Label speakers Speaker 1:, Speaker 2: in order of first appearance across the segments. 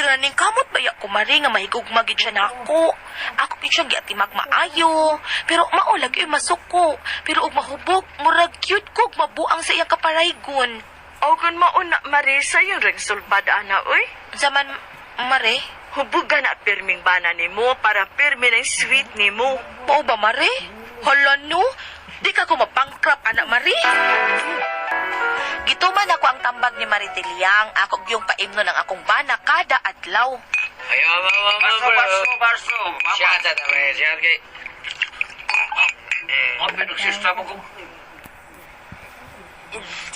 Speaker 1: Pero naning kamot baya ko, Mare, nga mahigugma gid siya nako. Ako gid siyang giatimag maayo. Pero mao lagi oy masuko. Pero og mahubog, murag cute ko og mabuang sa iyang kaparaygon.
Speaker 2: O kung mauna, Mare, sayo ring sulbad, ana, uy.
Speaker 1: Unsa man, Mare?
Speaker 2: Hubugan na pirming bana nimo para pirmi ng sweet nimo.
Speaker 1: Mao ba, Mare? Hala no? Di ka ko mabangkrap, anak, Mare. Gituman ako ang tambag ni Maritiliang. Ako yung paimno ng akong bana kada adlaw.
Speaker 3: Ay, mama, mama,
Speaker 4: Barso, barso, barso. Mama.
Speaker 3: Siya, sa tabi, siya, kay.
Speaker 4: Oh, pinagsista mo ko.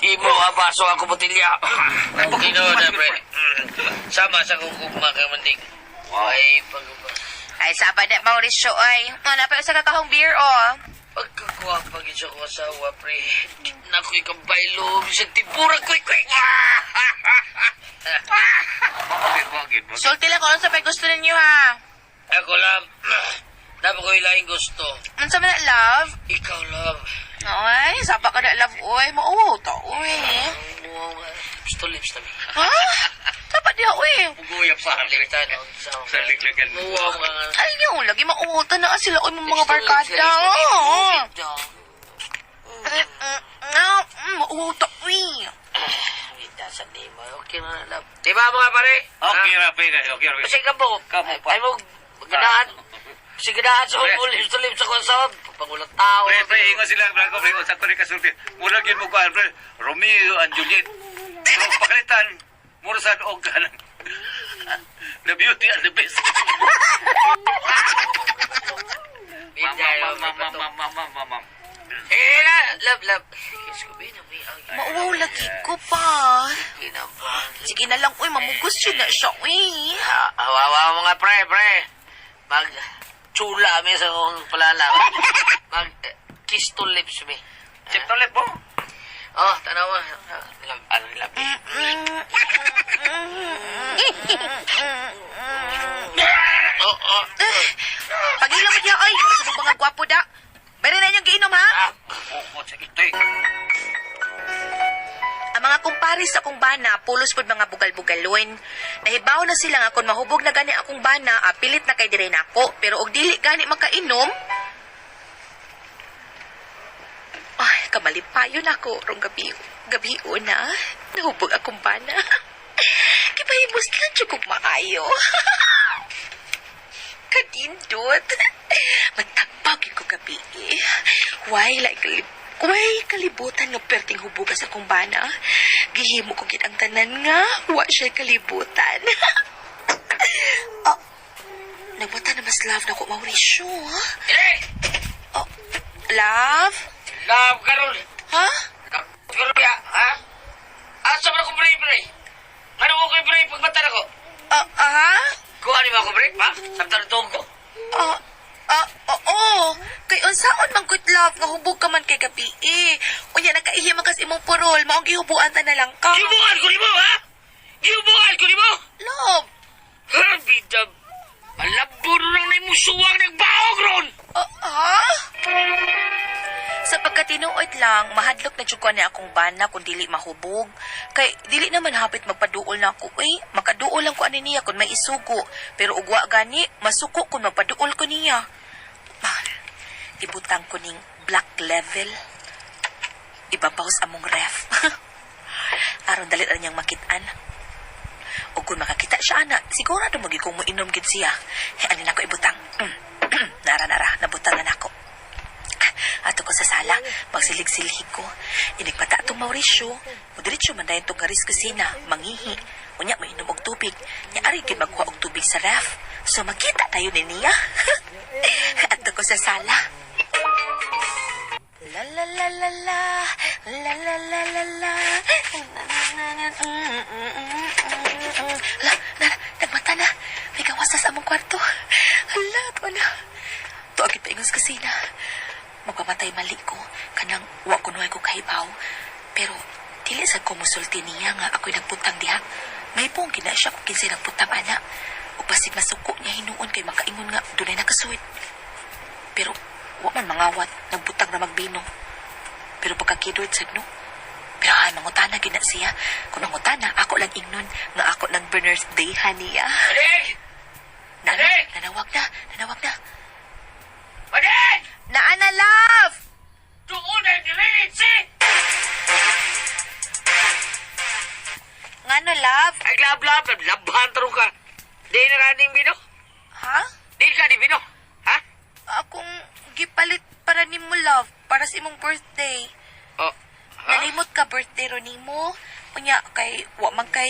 Speaker 3: Imo, abaso ako botilya. Ginoo na, pre. Sama sa kukugma ka mandig. Ay, pag
Speaker 1: Ay, saba na, Mauricio, ay. Ano pa sa kakahong beer, oh.
Speaker 3: Pagkakuha pag isa ko asawa, pre. Nako'y kabaylo, bisag tipura, kuy, kuy.
Speaker 4: Bagay, bagay, bagay.
Speaker 1: Sulti lang kung ano sa may gusto ninyo, ha.
Speaker 3: Ako, love. Dapat ko ilaing gusto.
Speaker 1: Ano sa mga love?
Speaker 3: Ikaw, love.
Speaker 1: Ay, saba ka na, love, oy. Mauwaw ta, oy.
Speaker 3: Gusto lips na,
Speaker 1: Ha? Dapat diha, oy.
Speaker 4: Puguyap sa akin.
Speaker 3: Lips na,
Speaker 4: Sa liglagan.
Speaker 3: Muwaw nga.
Speaker 1: Ay, yung lagi mauwaw ta na sila, oy, mga barkada. Oh. Mauwaw ta, oy.
Speaker 3: Sa nimo. Okay na, love. Di ba, mga pare?
Speaker 4: Okay ra, pre. Okay ra.
Speaker 3: Kasi ka po.
Speaker 4: Kamo pa.
Speaker 3: Ay mo, ganaan. Si ganaan sa
Speaker 4: Pre.
Speaker 3: kong lips to lips sa kong sahod. Pangulang tao.
Speaker 4: Pre, pre, ingon sila, pre, pre, sa ko ni kasulti. Murag yun mo ko, pre, Romeo and Juliet. Pero pakalitan, mura sa og kanang. The Beauty and the Beast. Mama, mama, mama, mama, mama.
Speaker 3: Eh, na, love, love. Kiss ko, bin, may ang
Speaker 1: Mauwaw lagi ko pa.
Speaker 3: ginapan.
Speaker 1: Sige na lang, uy, mamugos yun na siya, uy.
Speaker 3: Awawa mga pre, pre. Mag chula mi sa kong palala. Mag kiss to lips mi.
Speaker 4: Chip to lip mo.
Speaker 3: Oh, tanawa. Love, ano, love. Oh.
Speaker 1: Pagilo mo diya, oy. Mura sa mga gwapo da. Bari na inyong giinom, ha?
Speaker 4: Oh, sa ito eh.
Speaker 1: Ang mga kumpares sa akong bana, pulos pod mga bugal-bugalon. Nahibaw na sila nga kung mahubog na gani akong bana, pilit na kay dire nako. Pero og dili gani makainom, ay, kamalipayon ako rong gabi. Gabi una, nahubog akong bana. Kipahibos lang jud kog maayo. Kadindot. Magtagpag ko gabi. Why like Way kalibutan nga perting hubugas akong bana. Gihimo ko gid ang tanan nga wa siya kalibutan. Oh, nagmata na mas love na ko, Mauricio. Ha?
Speaker 3: Eh!
Speaker 1: Oh, love?
Speaker 3: Love, karon.
Speaker 1: Ha?
Speaker 3: Karon ya, ha? Asa man ako, pre, pre? Ano mo ko, pre, pagmata na ko?
Speaker 1: Ah, ah?
Speaker 3: Kuha ni ba ako, pre? Ha? Samtang tuong ko.
Speaker 1: Ah, ah, oo. Kay unsaon man good love nga hubog ka man kay gabi eh. Unya nakaihi man kas imong purol, maong gihubuan ta na lang ka.
Speaker 3: Gibuan ko nimo, ha? Gibuan ko nimo!
Speaker 1: Love.
Speaker 3: Ha, bidab. Malabor lang na imong suwang nagbaog ron!
Speaker 1: Ah, ah? Sa pagkatinuod lang, mahadlok na jud ko ni akong bana kung dili mahubog. Kay dili naman hapit magpaduol na ako eh. Makaduol lang ko ani niya kung may isugo. Pero ugwa gani, masuko kung magpaduol ko niya. Ah, ibutang ko ning black level. Ibabaw sa among ref. Aron dali ra niyang makitaan. O kung makakita siya, ana, sigurado magiging mo inom gid siya. Hey, alin ako ibutang. Nara, nara, nabutang na nako. Ato ko sa sala, magsilig-silhig ko. Inigpata atong Mauricio, mudiretso man dayon tong garis kusina, mangihi. Unya mainom og tubig. Nya ari gyud magkuha og tubig sa ref. So makita tayo ni niya. Ato ko sa sala. La la la la la, la la la la la. La, na, nagmata na. May gawas na sa among kwarto. Hala, to na. Tuagid pa ingon sa kusina. Magpamatay mali ko. Kanang wa ko nuhay ko kahibaw. Pero dili sa ko musulti niya nga ako'y nagputang diha. May pong gina siya kung kinsay nagputang ana. O basig masuko niya hinuon kay makaingon nga dunay nakasuwit. Pero wa man mangawat, nagbutang na magbino. Pero pagkakidot sad no, Pero ay, mangutana gyud na siya. Kung mangutana, ako lang ingnon nga ako ng birthday niya.
Speaker 3: Mading!
Speaker 1: Na,
Speaker 3: Hey!
Speaker 1: nanawag na, nanawag na.
Speaker 3: Mading!
Speaker 1: Naana, love!
Speaker 3: Doon ay diretsi!
Speaker 1: Ngano, love?
Speaker 3: Ay, lab, lab, lab, labhan tarong ka. Di na raning bino?
Speaker 1: Ha?
Speaker 3: Di ka di bino? Ha?
Speaker 1: Akong gipalit para nimo, love, para sa imong birthday.
Speaker 3: Oh. Ha?
Speaker 1: Nalimot ka birthday ro nimo. Unya kay wa man ka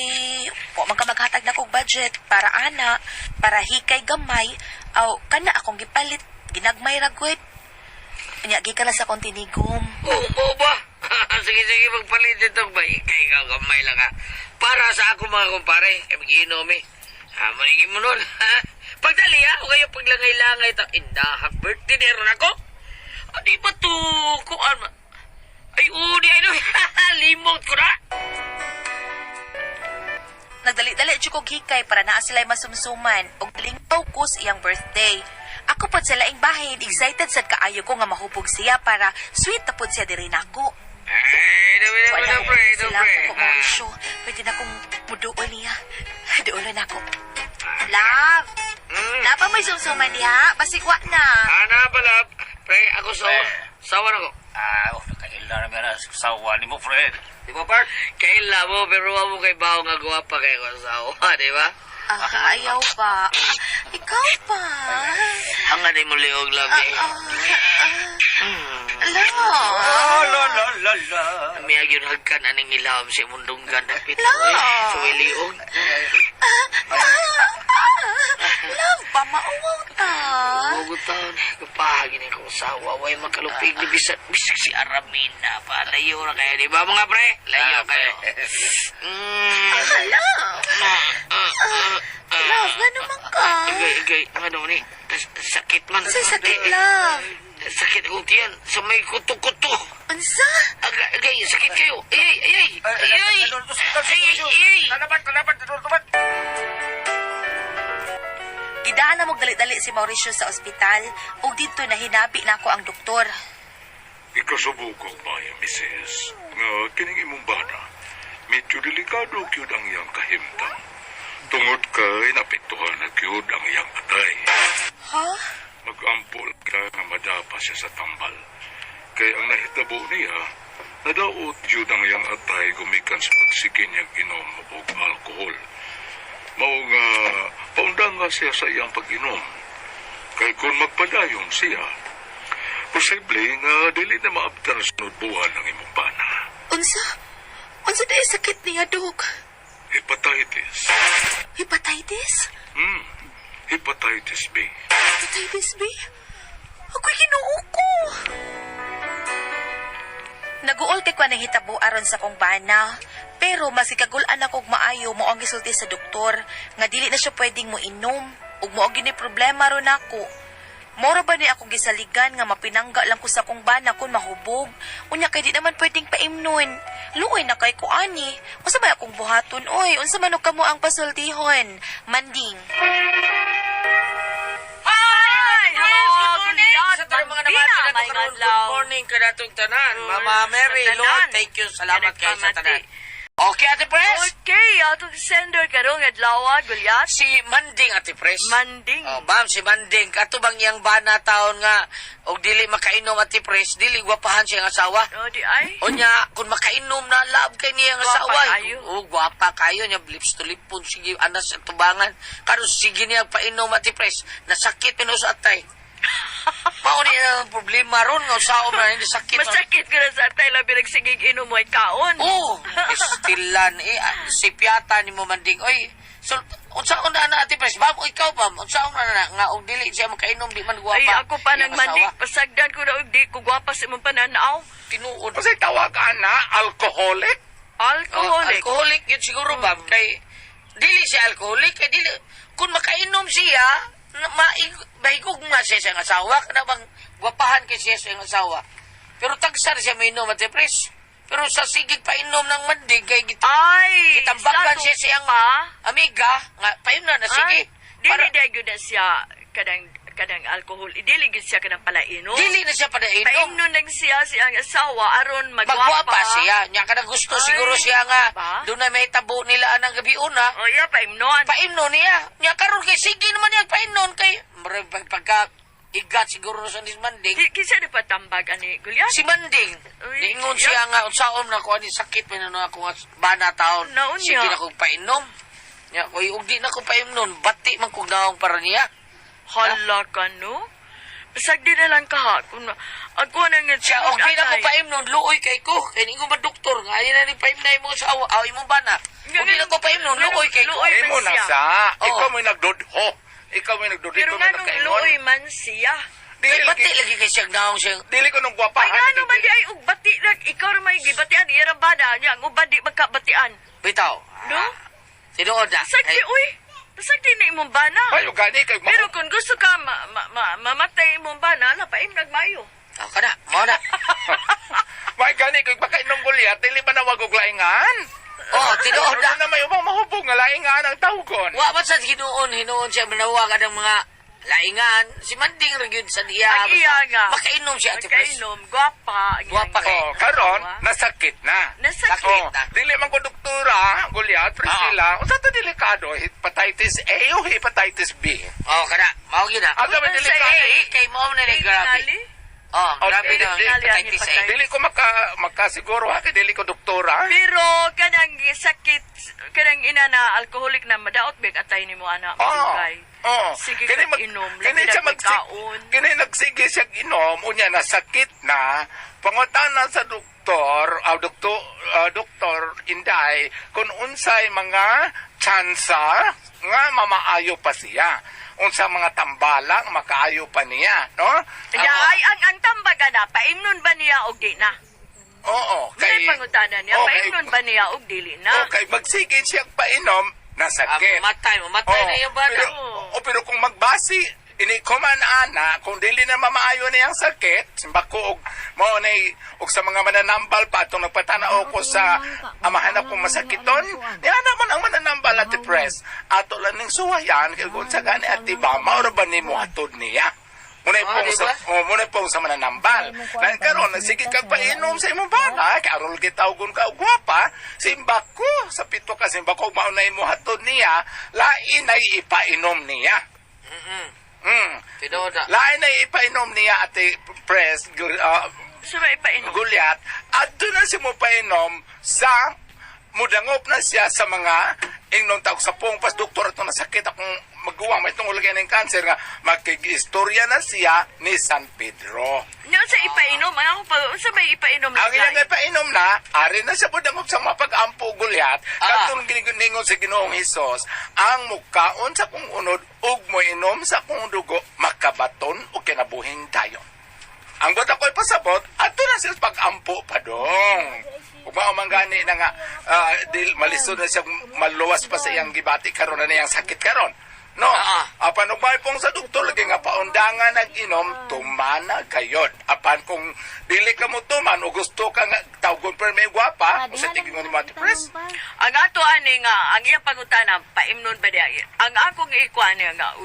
Speaker 1: maghatag na kog budget para ana, para hikay gamay aw kana akong gipalit ginagmay ra gud. Unya gikan na sa akong tinigom.
Speaker 3: Oo, mo ba? Sige, sige, magpalit ito ba? Ikay ka, gamay lang ha. Para sa ako mga kumpare, eh, magiinom eh. Ha, manigin mo nun, ha? Pagdali ha, o kayo paglangay-langay ito. Indahak birthday na ron ako. Ah, di ba to, kuan ma? Ay, uni, ay, no, limot ko na.
Speaker 1: Nagdali-dali jud kog hikay para naa sila'y masumsuman ug lingaw ko sa iyang birthday. Ako pod sa laing bahin, excited sad kaayo ko nga mahubog siya para sweet na pod siya diri nako.
Speaker 3: Ay, dami na,
Speaker 1: Wala
Speaker 3: na,
Speaker 1: ko
Speaker 3: pre,
Speaker 1: sila
Speaker 3: no, pre.
Speaker 1: ako Mauricio. Pwede na kong muduol niya. Duolon ako. Love! Napa may sumsuman diha? Basikwa na.
Speaker 3: Ana, balab. Pre, ako sawa. Sawa na ko.
Speaker 4: Ah, oh, nakaila na meron sawa ni mo, Fred.
Speaker 3: Di ba, Bart? Kaila mo, pero wa mo kay bao nga gwapa kay ko sawa, di ba?
Speaker 1: Ah, ayaw ba? Ikaw pa.
Speaker 3: Ang nga mo liog labi.
Speaker 1: Ah, love.
Speaker 4: Ah, la, la, la, la.
Speaker 3: Miyag yun hagkan aning ilawom sa imong dunggan dapit.
Speaker 1: Love.
Speaker 3: Uy, Suway liog.
Speaker 1: Love ba? Mauwaw ta.
Speaker 3: Hugot taon, kapahagin ko sawa. Way makalupig ni bisag, bisag si Aramina pa. Layo na kayo, di ba mga pre? Layo
Speaker 4: Ah,
Speaker 3: kayo.
Speaker 4: pre.
Speaker 1: Love. Love, nga naman ka.
Speaker 3: Igay, igay, ano ni? Sakit man.
Speaker 1: Sa sakit, love.
Speaker 3: Sakit akong tiyan. Sa may kuto-kuto.
Speaker 1: Unsa?
Speaker 3: Agay, agay, sakit kayo. Ay, ay, ay, ay, ay, ay, ay, ay.
Speaker 4: Lalabat, lalabat, lalabat.
Speaker 1: Gidaan na dali-dali si Mauricio sa ospital ug didto na hinabi nako ang doktor.
Speaker 5: Ikasubukog maya, misis, nga kining imong bana, medyo delikado gyud ang iyang kahimtang. Tungod kay napektuhan na gyud ang iyang atay.
Speaker 1: Ha?
Speaker 5: Magampol ka nga madapa siya sa tambal. Kay ang nahitabo niya, nadaot gyud ang iyang atay gumikan sa pagsige niyang inom og alkohol. Mao nga paundang nga siya sa iyang pag-inom. Kay kung magpadayon siya, posible nga dili na maabtan sa sunod buwan ang imong bana.
Speaker 1: Unsa? Unsa dai sakit niya, dok?
Speaker 5: Hepatitis.
Speaker 1: Hepatitis?
Speaker 5: Hepatitis B.
Speaker 1: Hepatitis B? Ako'y Ginoo ko. Naguol kay kwa ng hitabo aron sa kong bana. Pero mas gikagul-an ako og maayo mo ang gisulti sa doktor nga dili na siya pwedeng mo inom ug mao gini problema ron ako. Moro ba ni akong gisaligan nga mapinangga lang ko sa kong bana kung mahubog? Unya kay di naman pwedeng paimnon. Luoy na kay ko ani. Unsa ba akong buhaton oy? Unsa man og kamo ang pasultihon? Manding.
Speaker 2: Hi! Hello!
Speaker 3: Good morning!
Speaker 2: Goliath,
Speaker 3: Sa tanang mga
Speaker 2: Bambina,
Speaker 3: nabati na
Speaker 2: may
Speaker 3: karon.
Speaker 2: adlaw.
Speaker 3: Good morning kanatong tanan. Mama Mary,
Speaker 2: Sa tanan.
Speaker 3: Lord, thank you. Salamat kayo sa tanan. Okay, Ate Pres.
Speaker 2: Okay, atong sender karong adlaw, Goliath.
Speaker 3: Si Manding, Ate Pres.
Speaker 2: Manding.
Speaker 3: Oh, bam, si Manding. Kato bang iyang bana taon nga, og dili makainom, Ate Pres, dili gwapahan siya ang asawa.
Speaker 2: Oh, di ay.
Speaker 3: Unya, kung makainom na, love kay niya ang
Speaker 2: Gwapa
Speaker 3: asawa.
Speaker 2: kayo.
Speaker 3: Oo, gwapa kayo niya. Lips to lip po. Sige, anas sa tubangan. Karon sige niya painom, Ate Pres. Nasakit pino sa atay. Mao ni ang problema ron nga usaon na hindi sakit.
Speaker 2: Masakit ka na sa atay, labi nagsigig inom mo ay kaon.
Speaker 3: Oo, estilan eh ah, si piyata ni mo Manding. Oy, so unsaon na na Ate Pres? Bam, ikaw bam, unsaon na na nga og dili siya makainom di man gwapa.
Speaker 2: Ay, ako pa
Speaker 3: Iyang
Speaker 2: nang mandik.
Speaker 3: asawa.
Speaker 2: Pasagdan ko na og di ko gwapa sa imong pananaw.
Speaker 3: Tinuod.
Speaker 6: Kasi tawag na, alcoholic?
Speaker 3: Oh,
Speaker 2: Alcoholic.
Speaker 3: alcoholic yun siguro bam kay dili siya alcoholic kay dili kung makainom siya mahigog nga siya sa iyang asawa kana bang gwapahan kay siya sa iyang asawa pero tagsar siya mainom Ate Pres pero sa sigig painom ng Manding kay
Speaker 2: Ay,
Speaker 3: gitambakan
Speaker 2: sa
Speaker 3: siya sa iyang
Speaker 2: pa.
Speaker 3: amiga nga painom na na sige
Speaker 2: Ay, dili dai gyud na siya kanang kanang alcohol. Idili gid siya kanang palainom.
Speaker 3: Dili na siya padainom.
Speaker 2: Paimnon lang siya siyang asawa aron magwapa.
Speaker 3: Magwapa siya. Nya ka na gusto
Speaker 2: Ay,
Speaker 3: siguro siya nga
Speaker 2: ba?
Speaker 3: doon na may tabo nila anang gabi una.
Speaker 2: O iya, paimnon.
Speaker 3: Paimnon niya. Nya karon kay sige naman niya paimnon kay murag pagka igat siguro sa ni Manding.
Speaker 2: Kinsa ni patambag ani Gulyat?
Speaker 3: Si Manding,
Speaker 2: Uy,
Speaker 3: niingon
Speaker 2: siya.
Speaker 3: siya nga unsaon na ko ani sakit man na ako nga bana taon.
Speaker 2: Naon
Speaker 3: Sige
Speaker 2: niya?
Speaker 3: na kong painom. Nya koy ug di na ko paimnon, bati man kog naong para niya.
Speaker 2: Hala ka no. Bisag di na lang ka ha. Kung ako na nga
Speaker 3: Siya og di na ko paimnon, luoy kay ko. Kay ningon man doktor nga ani na ni paimnay mo sa awa, aw imong bana. Og di na ko paimnon, luoy kay ko.
Speaker 2: Luoy man
Speaker 6: Imo na
Speaker 2: siya.
Speaker 6: sa.
Speaker 3: Oo.
Speaker 6: Ikaw mo'y nagdudho. Ikaw mo'y nagdudho.
Speaker 2: Pero
Speaker 6: Ikaw
Speaker 2: nga
Speaker 6: mo'y
Speaker 2: nung
Speaker 6: nagkaingon.
Speaker 2: luoy man siya.
Speaker 6: Dili
Speaker 3: Kay bati
Speaker 6: lagi
Speaker 3: lagi kay siya naong siya.
Speaker 6: dili ko nung
Speaker 2: Ay
Speaker 6: gwapahan.
Speaker 2: nga naman di ay og bati lang. Ikaw ra may gibatian ira bana niya ang uban di magkabatian.
Speaker 3: Bitaw.
Speaker 2: No?
Speaker 3: Tinuod na.
Speaker 2: Bisag di
Speaker 3: Kay-
Speaker 2: uy. Bisag di na imong bana.
Speaker 6: Ay, gani kay
Speaker 2: Pero kung gusto ka mamatay imong bana, ala paim nagmayo.
Speaker 3: Oh, kana, mao na.
Speaker 6: May gani kay makainom Goliath, dili ba nawag og laingan?
Speaker 3: Oh, tinuod na.
Speaker 6: Ano na may ubang mahubog nga laingan ang tawgon.
Speaker 3: Wa man sa hinuon, hinuon siya manawagan ng mga laingan. Si Manding ra gyud sa iya.
Speaker 2: Ang iya
Speaker 3: basta
Speaker 2: nga.
Speaker 3: Makainom siya, Ate Pres.
Speaker 2: Makainom, gwapa. Ang
Speaker 3: Gwapa
Speaker 2: iyang
Speaker 3: kay.
Speaker 6: Oh, karon
Speaker 2: asawa.
Speaker 6: nasakit na.
Speaker 2: Nasakit.
Speaker 6: Oh,
Speaker 3: na.
Speaker 6: dili man ko doktora, Goliath, Priscilla. Unsa to delikado? Hepatitis A o hepatitis B?
Speaker 3: Oh, kana, mao gyud na.
Speaker 6: Aga man
Speaker 2: Unsa
Speaker 6: delikado.
Speaker 2: A?
Speaker 3: Eh, kay mao na ni
Speaker 2: Ay,
Speaker 3: grabe.
Speaker 2: tingali.
Speaker 3: Oh, grabe
Speaker 6: Okay,
Speaker 3: na ang
Speaker 6: di-
Speaker 3: hepatitis A.
Speaker 6: Dili ko makasiguro ha kay dili ko doktora.
Speaker 2: Pero kanang sakit, kanang ina na alcoholic na madaot big atay nimo ana
Speaker 6: Oo.
Speaker 2: madugay.
Speaker 6: Oo.
Speaker 2: Sige
Speaker 6: Kini
Speaker 2: kag inom,
Speaker 6: kini
Speaker 2: labi
Speaker 6: siya
Speaker 2: na kaon.
Speaker 6: kini nagsige siya inom, unya nasakit na, pangutana sa doktor, doktor Inday, kung unsay mga tsansa nga mamaayo pa siya. Unsa mga tambala nga makaayo pa niya, no?
Speaker 2: Nya ay ang tambag ana, paimnon ba niya og di na?
Speaker 6: Oo,
Speaker 2: Kay pangutana niya,
Speaker 6: Oo, kay-
Speaker 2: paimnon ba niya og dili na?
Speaker 6: Okay, magsige siya painom,
Speaker 3: Ah,
Speaker 6: nasakit.
Speaker 3: mamatay, mamatay
Speaker 6: Oo,
Speaker 3: na yung bata.
Speaker 6: Pero, oh, pero kung magbasi, ini kuman ana, kung dili na mamaayo na yung sakit, simbako og mao na og sa mga mananambal pa atong nagpatanaw ko sa amahan akong masakiton, niya naman ang mananambal at press. Ato lang ning suwayan kay kung sa gani at diba, mao ra ba nimo hatod niya? Muna'y
Speaker 3: Ah,
Speaker 6: pong
Speaker 3: di
Speaker 6: sa,
Speaker 3: ba?
Speaker 6: oh, muna'y pong sa mananambal. Dahil karon sige kag painom sa imong bana, kay arol gitawgon ka og gwapa, simbako sa pito ka simbako mao na imo hatod niya, lain ay ipainom niya.
Speaker 3: Tinuod na.
Speaker 6: Lain ay ipainom niya ate press
Speaker 2: So may painom.
Speaker 6: Goliath, adto na siya mo painom sa mudangop na siya sa mga ingnon tawag sa pong pas doktor ato nasakit akong maguwang may tungol kay ng cancer nga makigistorya na siya ni San Pedro.
Speaker 2: Nya sa ipainom, ang ako pa sa may ipainom
Speaker 6: Ang iyang
Speaker 2: lagay.
Speaker 6: ipainom na, ari na siya mudangop sa mapag-ampo Goliath,
Speaker 3: Ah.
Speaker 6: katong giningon sa Ginoong Hesus, ang mukaon sa kong unod ug moinom sa kong dugo makabaton o kinabuhing dayon. Ang buta ko'y pasabot, ato na siya pag-ampo pa dong. Ug mao man gani na nga dil malisod na siya maluwas pa sa iyang gibati karon na niyang sakit karon. No.
Speaker 3: Ah.
Speaker 6: Apan ug pong sa doktor lagi nga paundangan nag-inom tumana gayod. Apan kung dili ka mo tuman o gusto ka nga tawgon per may gwapa,
Speaker 7: Ah,
Speaker 6: o sa tigin ni Mati Press.
Speaker 2: Ang ato ani nga ang iyang pangutana paimnon ba niya? Ang akong ikuan niya nga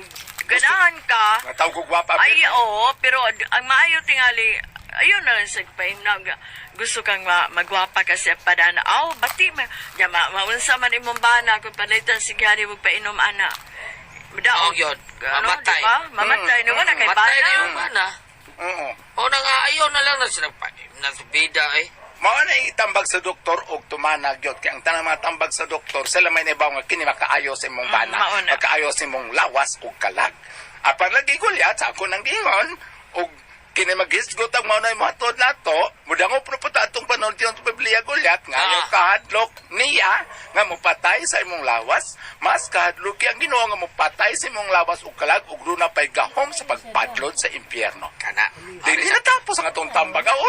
Speaker 2: ganahan ka.
Speaker 6: Nga tawag og gwapa.
Speaker 2: Ay,
Speaker 6: pero-
Speaker 2: oo, pero ang maayo tingali, ayun na lang sa paimnon nga gusto kang magwapa kasi padana. Aw, bati ma, ya, maunsa man imong bana kung palitan sige ani mo painom ana. Daog.
Speaker 3: Oo, yun.
Speaker 2: Ano,
Speaker 3: Mamatay.
Speaker 2: Diba? Mamatay. No, wala kay
Speaker 3: Matay
Speaker 2: bana.
Speaker 3: na yung bana.
Speaker 6: Oo.
Speaker 3: O na nga, ayaw na lang na sila nasubida eh.
Speaker 6: Mao na itambag sa doktor og tumanag yun. Kaya ang tanang mga tambag sa doktor, sila may nibaw nga kini makaayo sa imong bana,
Speaker 2: Mao na.
Speaker 6: makaayo sa imong lawas ug kalag. Apan lagi gulyat sa ako nang giingon og kini maghisgot ang mao na imong hatod nato, mudangop na po ta atong panulti ang Biblia gulyat nga ayaw kahadlok niya nga mopatay sa imong lawas, mas kahadlok ang Ginoo nga mopatay sa imong lawas ug kalag ug duna pay gahom sa pagpadlod sa impyerno.
Speaker 3: Kana.
Speaker 6: Dili na tapos ang atong tambag. Aw,